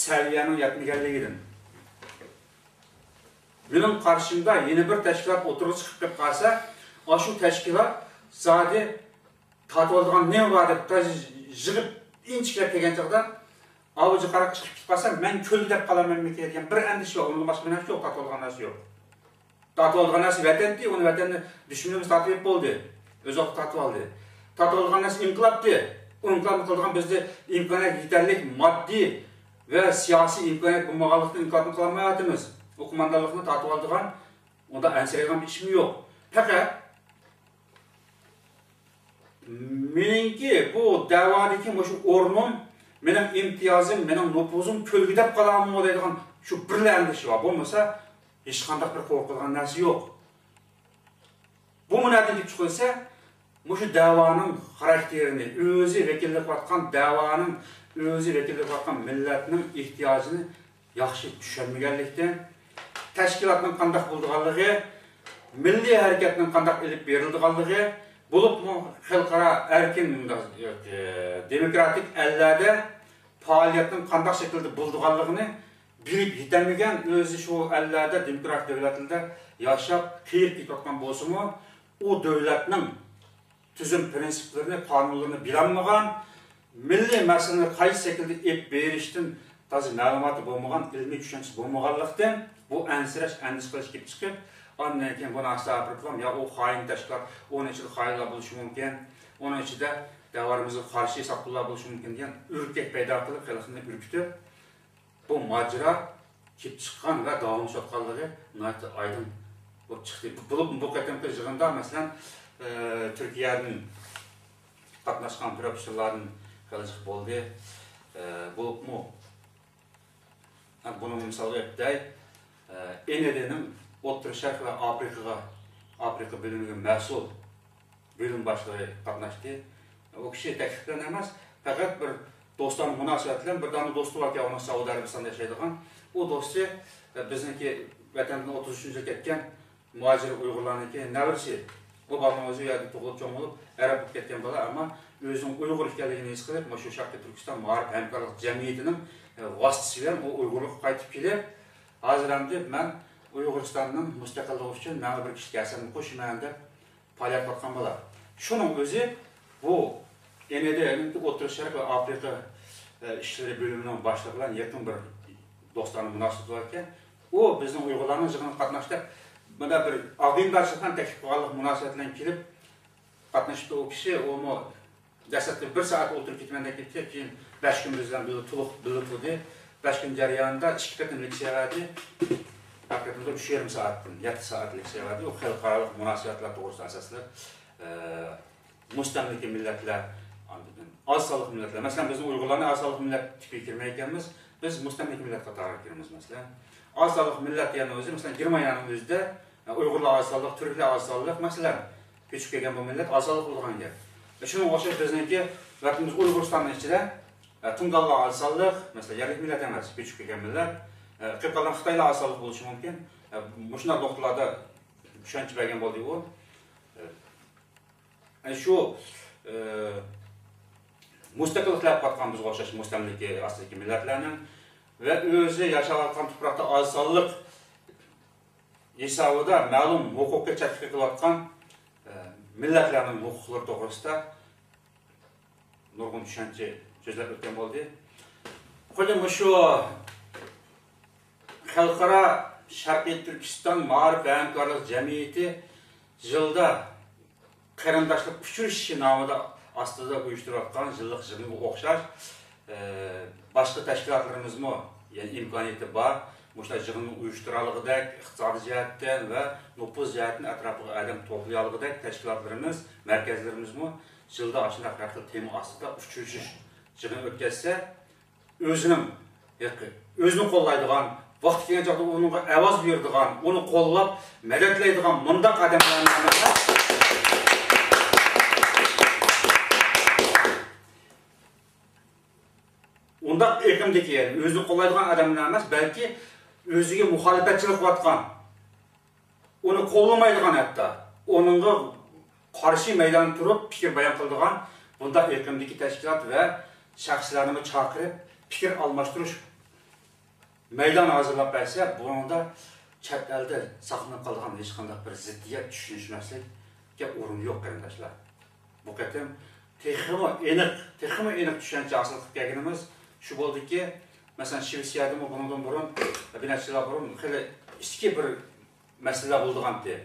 سەۋىيەنىڭ يەتمىگەنلىكىدىن. مېنىڭ قارىشىمدا يەنە بىر تەشكىلات ئوتتۇرىغا چىقىپ كېلىپ قالسا، ئاشۇ تەشكىلات زادى تارتىۋالىدىغان نېمە بار دەپ يىغىپ ئىنچىكىلەپ كەلگەن چاغدا، ئاۋۇ جىقاراق ئىشقا كېتىپ قالسا، مەن كۆلدە دەپ قالارمەنمىكىن دېگەن بىر ئەندىشە بار. ئۇنىڭدىن باشقا بىر نەرسە يوق، تارتىۋالىدىغان نەرسە يوق. تارتىۋالىدىغان نەرسە ۋەتەنتى، ئۇنى ۋەتەندە دۈشمىنىمىز تارتىپ ئېلىپ بولدى. ئۆز ۋاقتىدا تارتىۋالدى. تارتىۋالغان نەرسە ئىنقىلابتى. ئۇ ئىنقىلابنى قىلىدىغان بىزدە ئىمكانىيەت، يېتەرلىك ماددىي ۋە سىياسىي ئىمكانىيەت بولمىغانلىقتىن ئىنقىلابنى قىلالمايۋاتىمىز. ئۇ قوماندانلىقنى تارتىۋالىدىغان، ئۇنداق ئەنسىرەيدىغان بىر ئىشمۇ يوق. پەقەت مېنىڭكى بۇ دەۋادىكى مۇشۇ ئورنۇم، مېنىڭ ئىمتىيازىم، مېنىڭ نوپۇزۇم كۆلگە دەپ قالامۇ دەيدىغان شۇ بىرلا ئەندىشە بار. بولمىسا ھېچقانداق بىر قورقىدىغان نەرسە يوق. بۇمۇ نەدىن كېلىپ چىقىدۇ دېسە، مۇشۇ دەۋانىڭ خاراكتېرىنى، ئۆزى ۋەكىللىك قىلىۋاتقان دەۋانىڭ، ئۆزى ۋەكىللىك قىلىۋاتقان مىللەتنىڭ ئېھتىياجىنى ياخشى چۈشەنمىگەنلىكتىن، تەشكىلاتنىڭ قانداق بولىدىغانلىقى، مىللىي ھەرىكەتنىڭ قانداق ئېلىپ بېرىلىدىغانلىقى، بولۇپمۇ خەلقئارا ئەركىن، ئە، دېموكراتىك ئەللەردە پائالىيەتنىڭ قانداق شەكىلدە بولىدىغانلىقىنى بىلىپ يېتەلمىگەن، ئۆزى شۇ ئەللەردە، دېموكراتىك دۆلەتلەردە ياشاپ، قېرىپ كېتىۋاتقان بولسىمۇ، ئۇ دۆلەتنىڭ تۈزۈم پىرىنسىپلىرىنى، قانۇنلىرىنى بىلەلمىگەن، مىللىي مەسىلىنى قايسى شەكىلدە ئېلىپ بېرىشتىن تازا مەلۇماتى بولمىغان، ئىلمىي چۈشەنچىسى بولمىغانلىقتىن، بۇ ئەنسىرەش، ئەندىشە قىلىش كېلىپ چىقىپ، ئاندىن كېيىن بۇنى ئاستا ئاپىرىپ، يا ئۇ خائىن تەشكىلات، ئۇنىڭ ئىچىدە خائىنلار بولۇشى مۇمكىن، ئۇنىڭ ئىچىدە دەۋرىمىزگە قارشى ساقچىلار بولۇشى مۇمكىن دېگەن ئۈركەك پەيدا قىلىپ، خەلقنى ئۈركۈتۈپ، بۇ ماجىرا كېلىپ چىققان ۋە داۋاملىشىۋاتقانلىقى ناھايىتى ئايدىڭ بولۇپ چىقتى. بولۇپ، بۇ قېتىمقى يىغىندا، مەسىلەن، ئە، تۈركىيەدىن قاتناشقان پروفېسسورلاردىن خېلى جىق بولدى. ئە، بولۇپمۇ، ھە، بۇنى مىسالغا ئېلىپ بېرەي. ئە، ئېنېدېنىڭ ئوتتۇرا شەرق ۋە ئافرىقىغا، ئافرىقا بۆلۈمىگە مەسئۇل بۆلۈم باشلىقى قاتناشتى. ئۇ كىشى تەكلىپ بىلەن ئەمەس، پەقەت بىر دوستانە مۇناسىۋەت بىلەن، بىر دانە دوستى باركەن، ئۇنىڭ سەئۇدى ئەرەبىستاندا ياشايدىغان. ئۇ دوستى، ئە، بىزنىڭكى ۋەتەندىن ئوتتۇز ئۈچىنچى يىل كەتكەن مۇھاجىر ئۇيغۇرلارنىڭكى نەۋرىسى. ئۇ بالىنىڭ ئۆزى ئۇ يەردە تۇغۇلۇپ چوڭ بولۇپ، ئەرەب بولۇپ كەتكەن بالا، ئەمما ئۆزىنىڭ ئۇيغۇر ئىكەنلىكىنى ھېس قىلىپ، مۇشۇ شەرقىي تۈركىستان مائارىپ ھەمكارلىق جەمئىيىتىنىڭ، ئە، ۋاسىتىسى بىلەن ئۇ ئۇيغۇرلۇققا قايتىپ كېلىپ، ھازىر ئەمدى مەن ئۇيغۇرىستاننىڭ مۇستەقىللىقى ئۈچۈن مەن بىر كىشىلىك ھەسسەمنى قوشىمەن دەپ پائالىيەت قىلىۋاتقان بالا. شۇنىڭ ئۆزى بۇ ئېنېدېنىڭ ئوتتۇرا شەرق ۋە ئافرىقا، ئە، ئىشلىرى بۆلۈمىنىڭ باشلىقى بىلەن يېقىن بىر دوستانە مۇناسىۋىتى بار ئىكەن. ئۇ بىزنىڭ ئۇيغۇرلارنىڭ يىغىنىغا قاتناش دەپ، مانا بىر ئاغىنىدارچىلىق بىلەن تەكلىپ قىلغانلىق مۇناسىۋەت بىلەن كېلىپ قاتنىشىپتۇ ئۇ كىشى. ئۇمۇ دەسلەپتە بىر سائەت ئولتۇرۇپ كېتىمەن دەپ كەتتى، كېيىن بەش كۈن بىز بىلەن بىللە تولۇق، بىللە تۇردى. بەش كۈن جەريانىدا ئىككى قېتىم لېكسىيە بەردى. ھەر قېتىمدا ئۈچ يېرىم سائەتتىن يەتتە سائەت لېكسىيە بەردى. ئۇ خەلقئارالىق مۇناسىۋەتلەر توغرىسىدا ئاساسلىق، ئە، مۇستەملىكە مىللەتلەر، ئاندىن ئاز سانلىق مىللەتلەر. مەسىلەن، بىزنىڭ ئۇيغۇرلارنى ئاز سانلىق مىللەت تىپىگە كىرمەيدىكەنمىز، بىز مۇستەملىكە مىللەت قاتارىغا كىرىمىز، مەسىلەن. ئاز سانلىق مىللەت دېگەننىڭ ئۆزى، مەسىلەن، گېرمانىيەنىڭ ئۆزىدە، ئە، ئۇيغۇرلار ئاز سانلىق، تۈركلەر ئاز سانلىق، مەسىلەن، كۆچۈپ كەلگەن بۇ مىللەت ئاز سانلىق بولىدىغان گەپ. شۇنىڭغا ئوخشاش بىزنىڭكى ۋەتىنىمىز ئۇيغۇرىستاننىڭ ئىچىدە، ئە، تۇڭگانلار ئاز سانلىق، مەسىلەن، يەرلىك مىللەت ئەمەس، كۆچۈپ كەلگەن مىللەت. ئە، قېلىپ قالغان خىتايلار ئاز سانلىق بولۇشى مۇمكىن. ئە، مۇشۇنداق نۇقتىلاردا چۈشەنچە بەرگەن بولدى ئۇ. ئە، شۇ، ئە، مۇستەقىللىق تىلەپ قاتقان بىزگە ئوخشاش مۇستەملىكە ئاستىدىكى مىللەتلەرنىڭ ۋە ئۆزى ياشاۋاتقان تۇپراقتا ئاز سانلىق ھېسابىدا مەلۇم ھوقۇققا چەتلىك قىلىۋاتقان، ئە، مىللەتلەرنىڭ ھوقۇقلىرى توغرىسىدا نۇرغۇن چۈشەنچە سۆزلەپ ئۆتكەن بولدى. خۇددى مۇشۇ خەلقئارا شەرقىي تۈركىستان مائارىپ ھەمكارلىق جەمئىيىتى يىلدا قېرىنداشلىق ئۇچرىشىشى نامىدا ئاستىدا ئۇيۇشتۇرۇۋاتقان يىللىق يىغىنغا ئوخشاش، ئە، باشقا تەشكىلاتلىرىمىزمۇ، يەنى ئىمكانىيىتى بار، مۇشۇنداق يىغىننى ئۇيۇشتۇرالىغۇدەك، ئىقتىسادىي جەھەتتىن ۋە نوپۇز جەھەتتىن ئەتراپىغا ئادەم توپلىيالىغۇدەك تەشكىلاتلىرىمىز، مەركەزلىرىمىزمۇ يىلدا ئاشۇنداق ھەر خىل تېما ئاستىدا ئۇچرىشىش يىغىنى ئۆتكەزسە، ئۆزىنىڭ ھەققى، ئۆزىنى قوللايدىغان، ۋاقتى كەلگەن چاغدا ئۇنىڭغا ئاۋاز بېرىدىغان، ئۇنى قوللاپ، مەدەتلەيدىغان مۇنداق ئادەملەرنى ئەمەس، ئۇنداق ئېقىمدىكى، يەنى ئۆزىنى قوللايدىغان ئادەملەر ئەمەس، بەلكى ئۆزىگە مۇخالىپەتچىلىك قىلىۋاتقان، ئۇنى قوللىمايدىغان، ھەتتا ئۇنىڭغا قارشى مەيداندا تۇرۇپ پىكىر بايان قىلىدىغان بۇنداق ئېقىمدىكى تەشكىلات ۋە شەخسلەرنىمۇ چاقىرىپ، پىكىر ئالماشتۇرۇش مەيدانى ھازىرلاپ بەرسە، بۇنىڭدا چەت ئەلدە ساقلىنىپ قالىدىغان ھېچقانداق بىر زىددىيەت، چۈشىنىشمەسلىككە ئورۇن يوق، قېرىنداشلار. بۇ قېتىم تېخىمۇ ئېنىق، تېخىمۇ ئېنىق چۈشەنچە ھاسىل قىلىپ كەلگىنىمىز شۇ بولدىكى، مەسىلەن، شىۋېتسىيەدىمۇ بۇنىڭدىن بۇرۇن، بىر نەچچە يىللار بۇرۇن خېلى ئىچكى بىر مەسىلىلەر بولىدىغانتى.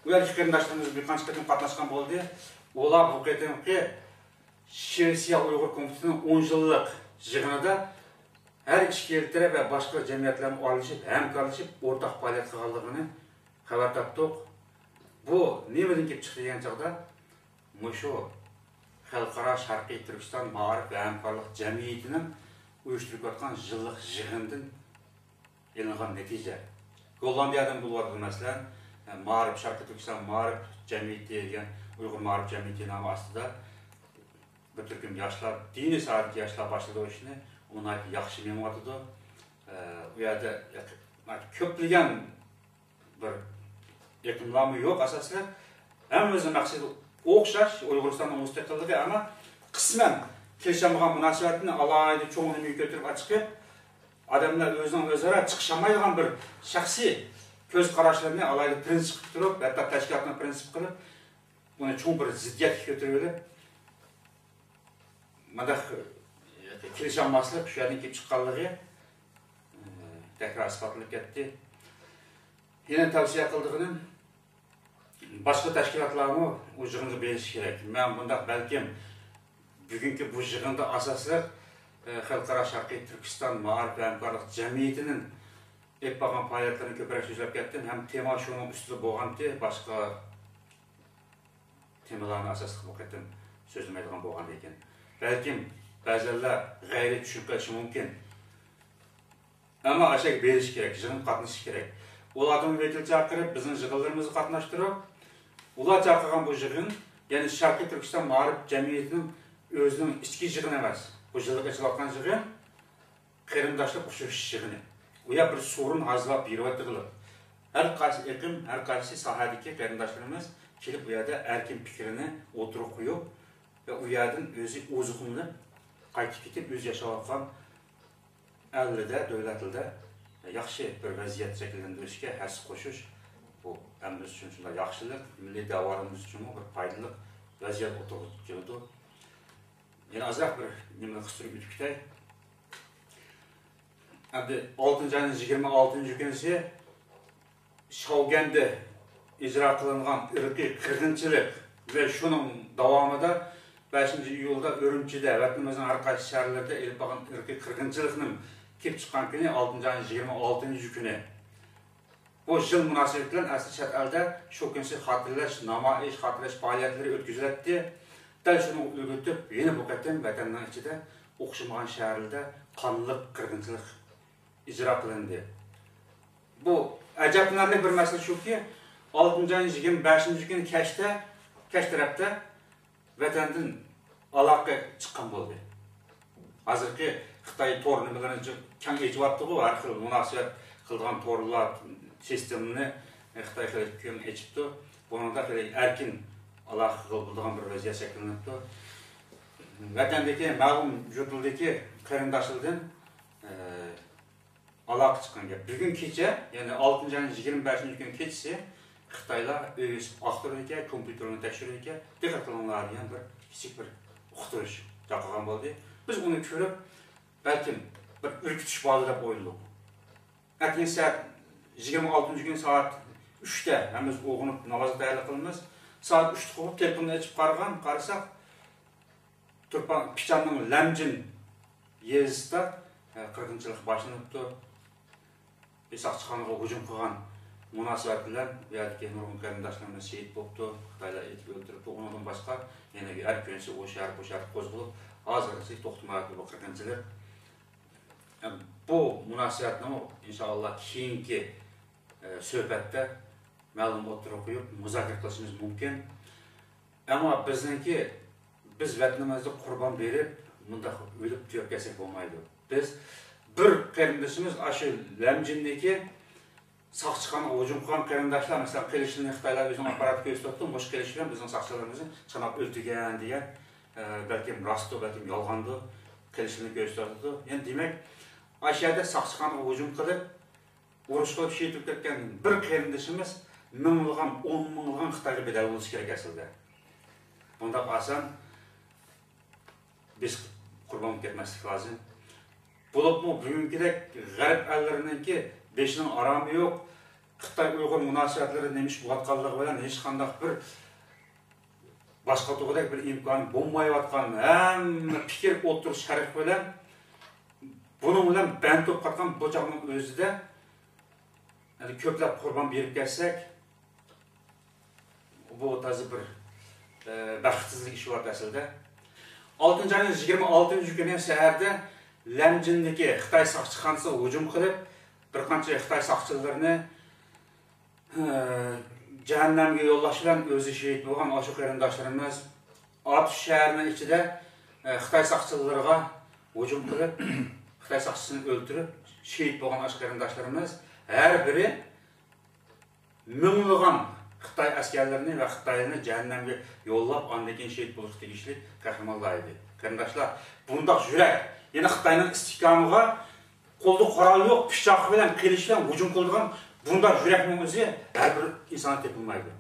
ئۇ يەردىكى قېرىنداشلىرىمىز بىر قانچە قېتىم قاتناشقان بولدى. ئۇلار بۇ قېتىمقى شىۋېتسىيە ئۇيغۇر كومىتېتىنىڭ ئون يىللىق يىغىنىدا ھەر ئىككى تەرەپ ۋە باشقا جەمئىيەتلەرمۇ ئارىلىشىپ، ھەمكارلىشىپ ئورتاق پائالىيەت قىلغانلىقىنى خەۋەر تاپتۇق. بۇ نېمىدىن كېلىپ چىقتى دېگەن چاغدا، مۇشۇ خەلقئارا شەرقىي تۈركىستان مائارىپ ۋە ھەمكارلىق جەمئىيىتىنىڭ ئۇيۇشتۇرۇپ ئاتقان يىللىق يىغىندىن ئېلىنغان نەتىجە. گوللاندىيەدىن بولۇۋاتىدۇ، مەسىلەن، مائارىپ، شەرقىي تۈركىستان مائارىپ جەمئىيىتى دېگەن ئۇيغۇر مائارىپ جەمئىيىتى نامى ئاستىدا بىر تۈركۈم ياشلار، دىنىي ساھەدىكى ياشلار باشلىدى ئۇ ئىشنى. ئۇ ناھايىتى ياخشى مېڭىۋاتىدۇ. ئۇ يەردە كۆپلىگەن بىر ئېقىملارمۇ يوق ئاساسلىق. ھەممىمىزنىڭ مەقسىتى ئوخشاش، ئۇيغۇرىستاننىڭ مۇستەقىللىقى، ئەمما قىسمەن كېلىشەلمىگەن مۇناسىۋەتنى ئالاھىدە چوڭ نېمىگە كۆتۈرۈپ ئاچىقىپ، ئادەملەر ئۆزىنىڭ ئۆزئارا چىقىشالمايدىغان بىر شەخسىي كۆز قاراشلىرىنى ئالاھىدە پرىنسىپ قىلىپ تۇرۇپ، ھەتتا تەشكىلاتنى پرىنسىپ قىلىپ، بۇنى چوڭ بىر زىددىيەتكە كۆتۈرۈۋېلىپ، مۇنداق كېلىشەلمەسلىك شۇ يەردىن كېلىپ چىققانلىقى، ئە، تەكرار ئىسپاتلىنىپ كەتتى. يەنە تەۋسىيە قىلىدىغىنىم، باشقا تەشكىلاتلارمۇ ئۇ يىغىنغا بېرىشى كېرەك. مەن بۇنداق، بەلكىم بۈگۈنكى بۇ يىغىندا ئاساسلىق، ئە، خەلقئارا شەرقىي تۈركىستان مائارىپ ۋە ھەمكارلىق جەمئىيىتىنىڭ ئېلىپ بارغان پائالىيەتلىرىنى كۆپرەك سۆزلەپ كەتتىم ھەم تېما شۇنىڭ ئۈستىدە بولغانتى، باشقا تېمىلارنى ئاساسلىق بۇ قېتىم سۆزلىمەيدىغان بولغاندىكىن، بەلكىم بەزىلەر غەيرىي چۈشىنىپ قېلىشى مۇمكىن. ئەمما ئاشەگە بېرىش كېرەك، يىغىنغا قاتنىشىش كېرەك. ئۇلاردىن ۋەكىل چاقىرىپ، بىزنىڭ يىغىنلىرىمىزغا قاتناشتۇرۇپ، ئۇلار چاقىرغان بۇ يىغىن، يەنى شەرقىي تۈركىستان مائارىپ جەمئىيىتىنىڭ ئۆزىنىڭ ئىچكى يىغىنى ئەمەس. بۇ يىللىق ئېچىلىۋاتقان يىغىن قېرىنداشلىق ئۇچرىشىش يىغىنى. ئۇ يەر بىر سورۇن ھازىرلاپ بېرىۋاتىدىغىلىق. ھەر قايسى ئېقىم، ھەر قايسى ساھەدىكى قېرىنداشلىرىمىز كېلىپ، ئۇ يەردە ئەركىن پىكرىنى ئوتتۇرىغا قويۇپ ۋە ئۇ يەردىن ئۆزى ئوزۇقلىنىپ، قايتىپ كېتىپ، ئۆزى ياشاۋاتقان ئەللىدە، دۆلەتلىدە ياخشى بىر ۋەزىيەت شەكىللەندۈرۈشكە ھەسسە قوشۇش، بۇ ھەممىمىز ئۈچۈن شۇنداق ياخشىلىق، مىللىي دەۋرىمىز ئۈچۈنمۇ بىر پايدىلىق ۋەزىيەت ئوتتۇرىغا كېلىدۇ. يەنە ئازراق بىر نېمىنى قىستۇرۇپ ئۆتۈپ كېتەي. ئەمدى ئالتىنچى ئاينىڭ يىگىرمە ئالتىنچى كۈنىسى شاۋگەندە ئىجرا قىلىنغان ئىرقىي قىرغىنچىلىق ۋە شۇنىڭ داۋامىدا بەشىنچى ئىيۇلدا ئۈرۈمچىدە، ۋەتىنىمىزنىڭ ھەر قايسى شەھەرلىرىدە ئېلىپ بارغان ئىرقىي قىرغىنچىلىقنىڭ كېلىپ چىققان كۈنى، ئالتىنچى ئاينىڭ يىگىرمە ئالتىنچى كۈنى. بۇ يىل مۇناسىۋىتى بىلەن ئەسلى چەت ئەلدە شۇ كۈنىسى خاتىرىلەش، نامايىش، خاتىرىلەش پائالىيەتلىرى ئۆتكۈزۈلەتتى. دەل شۇنىڭغا ئۆگىتىپ، يەنە بۇ قېتىم ۋەتەننىڭ ئىچىدە ئوخشىمىغان شەھەرلەردە قانلىق قىرغىنچىلىق ئىجرا قىلىندى. بۇ ئەجەبلىنەرلىك بىر مەسىلە شۇكى، ئالتىنچى ئاينىڭ يىگىرمە بەشىنچى كۈنى كەچتە، كەچ تەرەپتە ۋەتەندىن ئالاقە چىققان بولدى. ھازىرقى خىتاي تور نېمىلىرىنى جىق كەڭ ئېچىۋاتتىغۇ، ھەر خىل مۇناسىۋەت قىلىدىغان تورلار سىستېمىنى خىتاي خېلى كەڭ ئېچىپتۇ. بۇنىڭدا خېلى ئەركىن ئالاقە قىلىدىغان بىر ۋەزىيەت شەكىللىنىپتۇ. ۋەتەندىكى مەلۇم يۇرتلىرىدىكى قېرىنداشلاردىن، ئە، ئالاقە چىققان گەپ. بۈگۈن كېچە، يەنى ئالتىنچى ئاينىڭ يىگىرمە بەشىنچى كۈنى كېچىسى خىتايلار ئۆي ئېسىپ ئاختۇرىدىكەن، كومپيۇتېرنى تەكشۈرىدىكەن، دىققەت قىلىڭلار دېگەن بىر كىچىك بىر ئۇقتۇرۇش تارقىغان بولدى. بىز ئۇنى كۆرۈپ، بەلكىم بىر ئۈركۈتۈش باردۇ دەپ ئويلىدۇق. ئەتىگەن سائەت يىگىرمە ئالتىنچى كۈنى سائەت ئۈچتە ھەممىمىز ئويغىنىپ نامازغا تەييارلىق قىلىمىز. سائەت ئۈچتە قوپۇپ تېلېفوننى ئېچىپ قارىغان، قارىساق، تۇرپان، پىچاننىڭ لەمجىن يېزىسىدا، ئە، قىرغىنچىلىق باشلىنىپتۇ. بىر ساقچىخانىغا ھۇجۇم قىلغان مۇناسىۋەت بىلەن بۇ يەردىكى نۇرغۇن قېرىنداشلىرىمىز شېھىت بوپتۇ، خىتايلار ئېتىپ ئۆلتۈرۈپتۇ. ئۇنىڭدىن باشقا يەنە ھەر كۈنسى ئۇ شەھەر، بۇ شەھەر قوزغىلىپ، ھازىرغىچە توختىمايۋاتىدۇ بۇ قىرغىنچىلىق. ئە، بۇ مۇناسىۋەتنىمۇ ئىنشائاللا كېيىنكى، ئە، سۆھبەتتە مەلۇم ئوتتۇرىغا قويۇپ مۇزاكىرە قىلىشىمىز مۇمكىن. ئەمما بىزنىڭكى، بىز ۋەتىنىمىزدە قۇربان بېرىپ، مۇنداق ئۆلۈپ تۈگەپ كەتسەك بولمايدۇ. بىز بىر قېرىندىشىمىز ئاشۇ لەمجىندىكى ساقچىخانىغا ھۇجۇم قىلغان قېرىنداشلار، مەسىلەن، قىلىچلىرىنى خىتايلار ئۆزىنىڭ ئاپپاراتى كۆرسىتىۋاتىدۇ، مۇشۇ قىلىچ بىلەن بىزنىڭ ساقچىلىرىمىزنى چاناپ ئۆلتۈرگەن دېگەن، ئە، بەلكىم راستتۇ، بەلكىم يالغاندۇ، قىلىچلىرىنى كۆرسىتىۋاتىدۇ. يەنى دېمەك، ئاشۇ يەردە ساقچىخانىغا ھۇجۇم قىلىپ، ئۇرۇش قىلىپ شېھىت بولۇپ كەتكەن بىر قېرىندىشىمىز مىڭلىغان، ئون مىڭلىغان خىتايغا بەدەل بولۇشى كېرەك ئەسلىدە. بۇنداق ئاسان بىز قۇربان بولۇپ كەتمەسلىك لازىم. بولۇپمۇ بۈگۈنكىدەك غەرب ئەللىرىنىڭكى بېشىنىڭ ئارامى يوق، خىتاي ئۇيغۇر مۇناسىۋەتلىرى نېمە ئىش بولۇۋاتقانلىقى بىلەن ھېچقانداق بىر باشقا تۇغۇدەك بىر ئىمكانى بولمايۋاتقان ھەممە پىكىر ئوتتۇرا شەرق بىلەن بۇنىڭ بىلەن بەند بولۇپ قالغان بۇ چاغنىڭ ئۆزىدە، يەنى كۆپلەپ قۇربان بېرىپ كەتسەك، بۇ تازا بىر، ئە، بەختسىزلىك ئىشى بار ئەسلىدە. ئالتىنچى ئاينىڭ يىگىرمە ئالتىنچى كۈنى سەھەردە لەمجىندىكى خىتاي ساقچىخانىسىغا ھۇجۇم قىلىپ، بىر قانچە خىتاي ساقچىلىرىنى، ئە، جەھەننەمگە يوللاش بىلەن ئۆزى شېھىت بولغان ئاشۇ قېرىنداشلىرىمىز، ئاتۇش شەھىرىنىڭ ئىچىدە، ئە، خىتاي ساقچىلىرىغا ھۇجۇم قىلىپ، خىتاي ساقچىسىنى ئۆلتۈرۈپ، شېھىت بولغان ئاشۇ قېرىنداشلىرىمىز ھەر بىرى مىڭلىغان خىتاي ئەسكەرلىرىنى ۋە خىتايلىرىنى جەھەننەمگە يوللاپ، ئاندىن كېيىن شېھىت بولۇشقا تېگىشلىك قەھرىمانلار ئىدى. قېرىنداشلار، بۇنداق يۈرەك، يەنە خىتاينىڭ ئىستىھكامىغا قولدا قورال يوق، پىچاق بىلەن، قىلىچ بىلەن ھۇجۇم قىلىدىغان بۇنداق يۈرەكنىڭ ئۆزى ھەر بىر ئىنساندا تېپىلمايدۇ.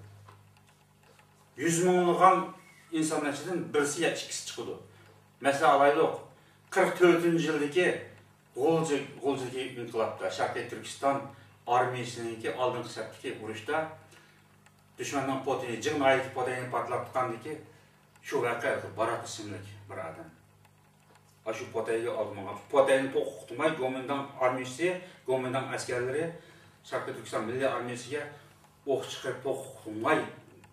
يۈز مىڭلىغان ئىنساننىڭ ئىچىدىن بىرسى يا ئىككىسى چىقىدۇ. مەسىلەن ئالايلۇق، قىرىق تۆتىنچى يىلدىكى غۇلجا، غۇلجىدىكى ئىنقىلابتا، شەرقىي تۈركىستان ئارمىيىسىنىڭكى ئالدىنقى سەپتىكى ئۇرۇشتا دۈشمەننىڭ پوتىيىنى، جىڭ ناھىيىدىكى پوتەينى پارتلاتقاندىكى شۇ ۋەقە، بارات ئىسىملىك بىر ئادەم. ئاشۇ پوتەيگە ئالدى ماڭغان. پوتەينى توقۇق تۇتماي، گومىنداڭ ئارمىيىسى، گومىنداڭ ئەسكەرلىرى، شەرقىي تۈركىستان مىللىي ئارمىيىسىگە ئوق چىقىرىپ، توقۇق تۇتماي،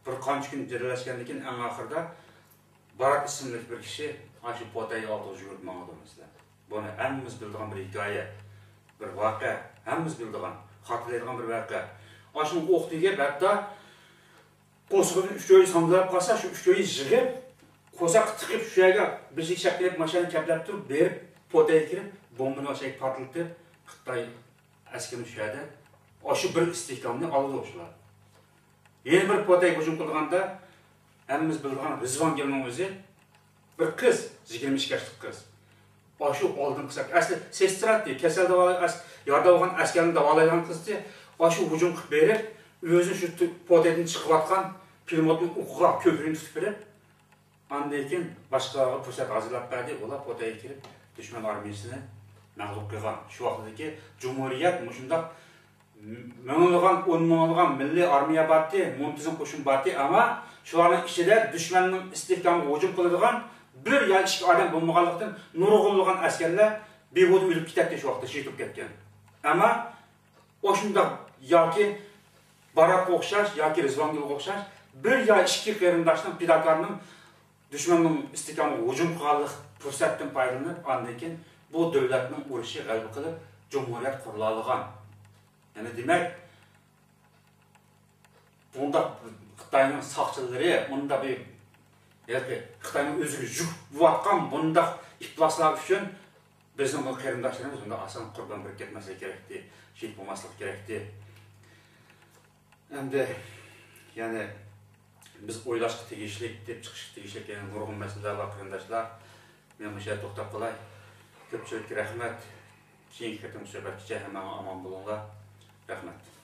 بىر قانچە كۈن جېدەللەشكەندىن كېيىن، ئەڭ ئاخىرىدا بارات ئىسىملىك بىر كىشى ئاشۇ پوتەي ئالدىغا يۈگۈرۈپ ماڭىدۇ، مەسىلەن. بۇنى ھەممىمىز بىلىدىغان بىر ھېكايە، بىر ۋەقە، ھەممىمىز بىلىدىغان، خاتىرىلەيدىغان بىر ۋەقە. ئاشۇنىڭ ئوق تېگىپ، ھەتتا قورسىقىدىن ئۈچ ئۆي ساندىلاپ قالسا، شۇ ئۈچ ئۆينى يىغىپ، قورساققا تىقىپ، شۇ يەرگە بىر شەكىللەپ ماشىنىنى كەپلەپ تۇرۇپ، بېرىپ پوتەيگە كىرىپ، بومبىنى ئاشۇ يەرگە پارتلىتىپ، خىتاي ئەسكىرىنى شۇ يەردە، ئاشۇ بىر ئىستىھكامنى ئالىدۇ شۇلار. يەنە بىر پوتەيگە ھۇجۇم قىلغاندا، ھەممىمىز بىلىدىغان رىزۋانگۈلنىڭ ئۆزى بىر قىز، يىگىرمە ئىككى ياشلىق قىز. ئاشۇ ئالدىنقى سەپ، ئەسلى سېسترا ئىدى، كېسەل داۋالاي-، ئەس-، يارىداپ ئالغان ئەسكەرنى داۋالايدىغان قىز ئىدى. ئاشۇ ھۇجۇمغا بېرىپ، ئۆزىنى شۇ تۇ-، پوتەيدىن چىقىۋاتقان پىلىموتنىڭ ئوقىغا كۆكرىكىنى تۇتۇپ بېرىپ، ئاندىن كېيىن باشقىلارغا پۇرسەت ھازىرلاپ بەردى. ئۇلار پوتەيگە كىرىپ، دۈشمەن ئارمىيىسىنى مەغلۇپ قىلغان. شۇ ۋاقتىدىكى جۇمھۇرىيەت مۇشۇنداق مىڭلىغان، ئون مىڭلىغان مىللىي ئارمىيە بارتى، مۇنتىزىم قوشۇن بارتى، ئەمما شۇلارنىڭ ئىچىدە دۈشمەننىڭ ئىستىھكامىغا ھۇجۇم قىلىدىغان بىر يا ئىككى ئادەم بولمىغانلىقتىن، نۇرغۇنلىغان ئەسكەرلەر بىھۇدە ئۆلۈپ كېتەتتى، شۇ ۋاقىتتا شېھىت بولۇپ كەتكەن. ئەمما ئاشۇنداق ياكى باراتقا ئوخشاش ياكى رىزۋانگۈلگە ئوخشاش بىر يا ئىككى قېرىنداشنىڭ، پىداكارنىڭ دۈشمەننىڭ ئىستىھكامىغا ھۇجۇم قىلغانلىق پۇرسەتتىن پايدىلىنىپ، ئاندىن كېيىن بۇ دۆلەتنىڭ ئۇرۇشى غەلىبە قىلىپ، جۇمھۇرىيەت قۇرۇلالىغان. يەنى دېمەك، بۇنداق خىتاينىڭ ساقچىلىرى، ئۇنداق بىر، ھېلىقى خىتاينىڭ ئۆزىگە يۈك بولۇۋاتقان بۇنداق ئىپلاسلار ئۈچۈن بىزنىڭ بۇ قېرىنداشلىرىمىز بۇنداق ئاسان قۇربان بېرىپ كەتمەسلىكى كېرەكتى، شېھىت بولماسلىقى كېرەكتى. ئەمدى، يەنى، بىز ئويلاشقا تېگىشلىك دەپ چىقىشقا تېگىشلىك يەنە نۇرغۇن مەسىلىلەر بار، قېرىنداشلار. مەن مۇشۇ يەردە توختاپ قالاي. كۆپچىلىككە رەھمەت. كېيىنكى قېتىمقى سۆھبەتكىچە ھەممەڭلار ئامان بولۇڭلار. رەھمەت.